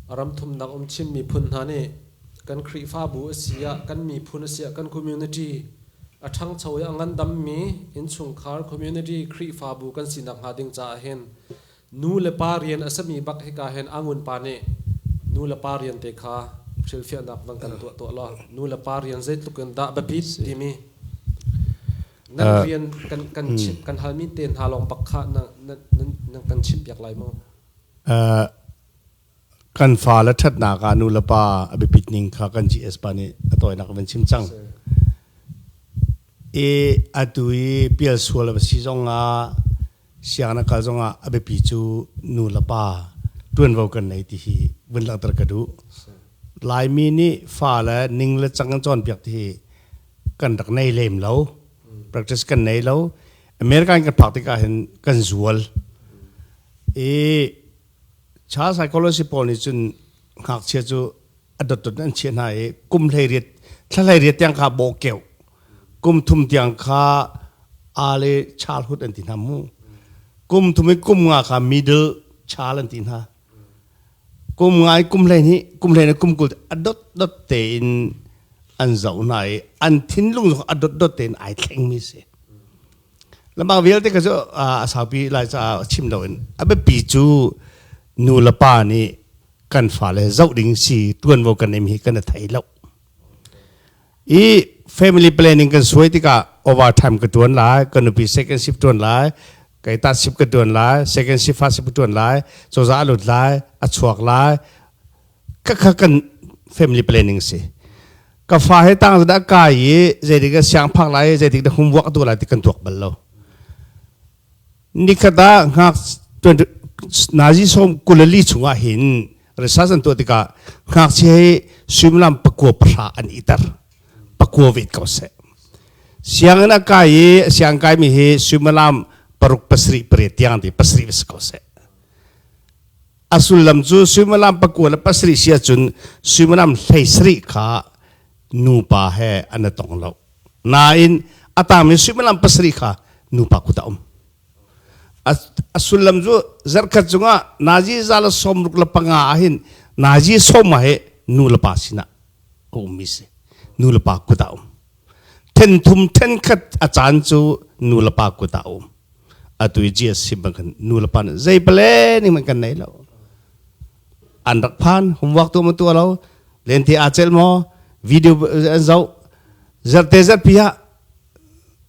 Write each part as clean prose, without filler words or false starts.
Ram thumnak um Chin miphun hna nih kan Khrihfabu a si ah, kan miphun a si ah, kan community a ṭhangcho i a ngandammi innchungkhar community Khrihfabu kan sinak hnga ding caah hin nu le pa rian a sami bak hika hin Angun pa nih nu le pa rian te kha hrilhfiahnak van kan tuah tuah law nu le pa rian zeitluk in dah biapit timi nan rian kan kan chimh kan halmi te hna lawng bak kha na nan kan chimhpiak lai maw? Kan fale ṭhatnak ah nu le pa a biapit ning kha kan GS pa nih a tawinak van chim cang. I atu i pial sual a si zong ah sianginn a kal zong ah a biapi cu nu le pa ṭuanvo kan nei ti hi vun langhter ka duh. Laimi nih fale ning le cang an cawnpiak ti hi kan rak nei lem lo. Practice kan nei lo. American kan phak tikah hin kan zual. I Child psychology pawl nih cun ngakchia cu a dotdot an chiah hna i kum 18 thla 18 tiang kha bawhkeuh kum thum tiang kha early childhood an ti hna mu kum thum i kum nga kha middle child an ti hna kum nga i kum 12 kum 12 kum 20 a dotdot tein an zoh hna i an thinlung zong a dotdot tein ai thlengmi si. Lamang vialte ka cu a saupi lai caah chim loin a biapi cu nu le pa nih kan fale zoh ding si tuanvo kan em hi kan i thei lo. I family planning kan suai tikah overtime ka tuan lai, ka nupi second shift tuan lai, kai ta shift ka tuan lai, second shift fa shift ka tuan lai, cozah a lut lai, a chuak lai, Khakha kan family planning si. Ka fa he tang dah kai i zeitik dah siang phak lai zeitik dah homework tu lai ti kan tuak bal lo. Nikhat ah ngak nazi som kulali chungah hin research an tuah tikah ngakchia hi suimilam pakua pahra an iter pakua vet ko seh. Sianginn a kai i siang kai mi hi suimilam paruk pasarih pariat tiang ti pasarih si ko seh. A sullam cu suimilam 27 si ahcun suimilam 17 kha nupa he an i tong lo. Nain a tangmi suimilam 7 kha nupa kut a um. A sullam cu zarkhat cungah nazi za le 65 ahhin nazi sawm ah hi nu le pa sinah a ummi si. Nu le pa kut ah um. Then thum then khat a caan cu nu le pa kut ah a um. Atu i GSC bang khan nu le pa nih zei planning man kan nei lo. An rak phan homework tu ma tu lo lente aa cel maw video an zoh zarte zarpi ah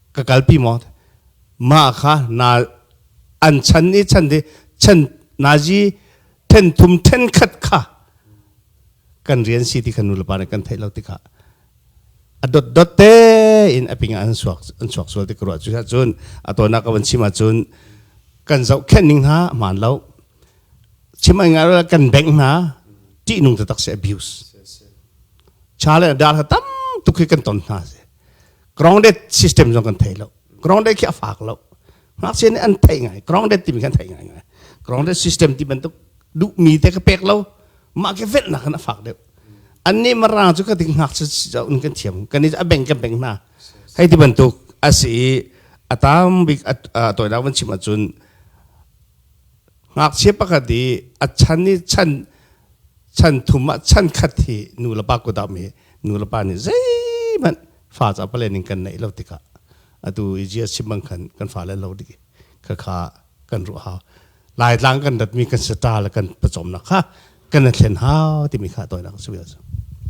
ka kalpi maw ma kha na an chan i chan di chan nazi then thum then khat kha kan rian si ti kha nu le pa nih kan theih lo tikah a dotdot tein a ping ah an chuak an chuak sual ti ka ruah cu cun a tawinak ka van chim ahcun kan zohkhenh ning hna hmaan lo chim ai ngai kan bengh hna ṭihnung taktak si abuse cha le dal ha tam tuk hi kan ton hna si grounded system zong kan thei lo grounded khi a fak lo ngakchia nih an thei ngai grounded timi kan thei ngai ngai grounded system ti bantuk duhmi te ka pek lo mah ke velhnak kan a fak deuh annih Mirang cu ka ding ngakchia in kan thiam kan i a beng kan beng hna hei ti bantuk a si i a tam bik a tawinak van chim ahcun ngakchia pakhat i a chan i chan chan thum ah chan khat hi nu le pa kut ah mi nu le pa nih zeihmanh fa ca palen in kan neih lo tikah atu i jia chim bang khan kan fale lo dik kha kha kan ruah hau Laitlang kan ratmi kan sata le kan pawcawmnak kha kan thlen hau timi kha tawinak a si.